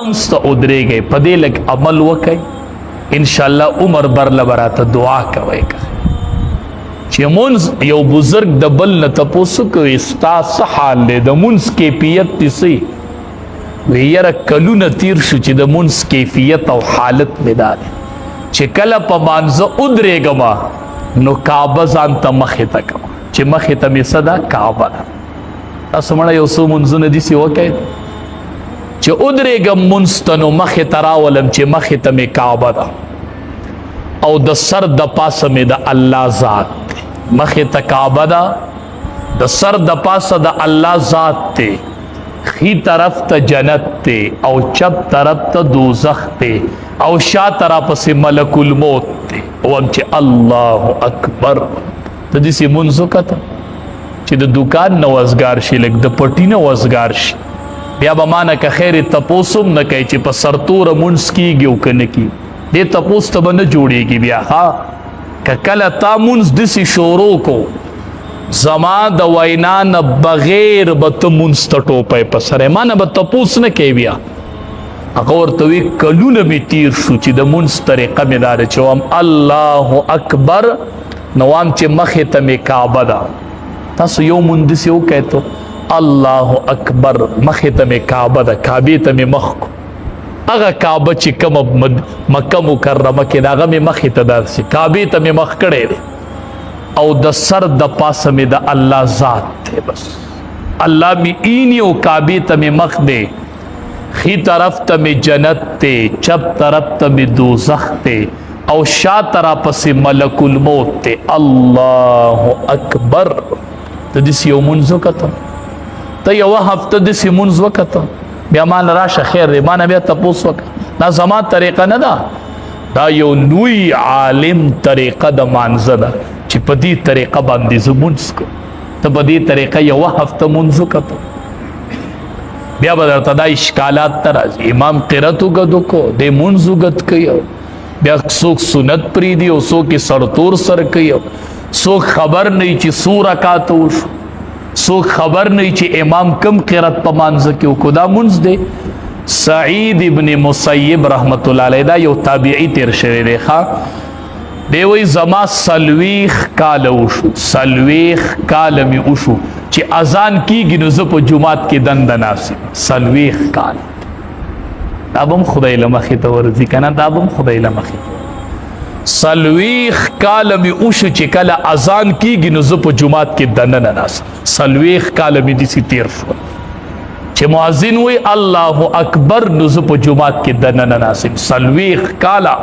مونځ ته ودرېږئ، په دې لږ عمل وکئ، ان شاء الله عمر بر له به راته دعا کوئ. چې مونځ یو بزرګ د بل نه تپوس کوي، ستا څه حال دی، د مونځ کیفیت دې څه؟ وی یاره کلونه تیر شو چې د مونځ کیفیت او حالت مې دا دی چې کله په مانځه ودرېږم نو کعبه ځان ته مخې ته کوم، چې مخې ته مې څه ده؟ کعبه ده. تاسو مړه یو څو مونځونه داسې وکړئ چې ودرېږم مونځ ته نو مخې ته راولم چې مخې ته مې کعبه ده او د سر د پاسه مې د الله ذات دی. مخې ته کعبه ده، د سر د پاسه د الله ذات دی، ښي طرف ته جنت دی او چپ طرف ته دوزخ دی او شا ته راپسې ملک الموت دی. وم چې الله اکبر. ته داسې مونځ وکته چې د دوکان نه وزګار شي، لږ د پټي نه وزګار شي، بیا به ما نه که خیر تپوس هم نه کوي چې په سرتوره مونځ کېږي او که نه کېږي. دې تپوس ته به نه جوړېږي بیا. ها که کله تا مونځ داسې شروع کو، زما د وینا نه بغیر به ته مونځ ته ټوپی په سره، ما نه به تپوس نه کوي بیا. هغه ورته وی کلونه مې تیر شو چې د مونځ طریقه مې دا ده چې وام الله اکبر نو وام چې مخې ته مې کعبه ده. تاسو یو مونځ داسې وکړئ ته الله اکبر، مخې ته مې کعبه ده، کعبې ته مې مخ کو، هغه کعبه چې کومه مکه مکرمه کې ده هغه مې مخې ته داسې کعبې ته مې مخ کړی دی او د سر د پاسه مې د الله ذات دی، بس الله مې اینی او کعبې ته مې مخ دی، ښي طرف ته مې جنت دی، چپ طرف ته مې دوزخ دی او شا ته راپسې ملک الموت دی. الله اکبر. ته داسې یو مونځ وکته، ته یوه هفته داسې مونځ وکته، بیا ما نه راشه خیر دی، ما نه بیا تپوس وکړه. دا زما طریقه نه ده، دا یو لوی عالم طریقه د مانځه ده چې په دې طریقه باندې زه مونځ کوم. ته په دې طریقه یوه هفته مونځ وکته، بیا به درته دا اشکالات ته راځي. امام قرت اوږد وکړو، دی مونځ اوږد کوي، بیا څوک سنت پرېږدي او څوک یې سرتور سر کوي، څوک خبر نه وي چې څو رکعته وشو، څوک خبر نه وي چې امام کم قرت په مانځه کې وکړو. دا مونځ دی. سعید ابن مسیب رحمت الله علیه دا یو تابعي تیر شوی دی. ښه دی وایي زما 40 کاله وشو، 40 کاله مې وشو چې اذان کیږي نو زه په جومات کې دنده ناست یم. 40 کاله. دا به هم خدای له مخې ته ورځي که نه؟ دا به هم خدای له مخې ته. 40 کاله مې وشو چې کله اذان کیږي نو زه په جومات کې دننه ناست. 40 کاله مې داسې تېر شول چې مؤذن وایي الله اکبر نو زه په جومات کې دننه ناست یم. 40 کاله.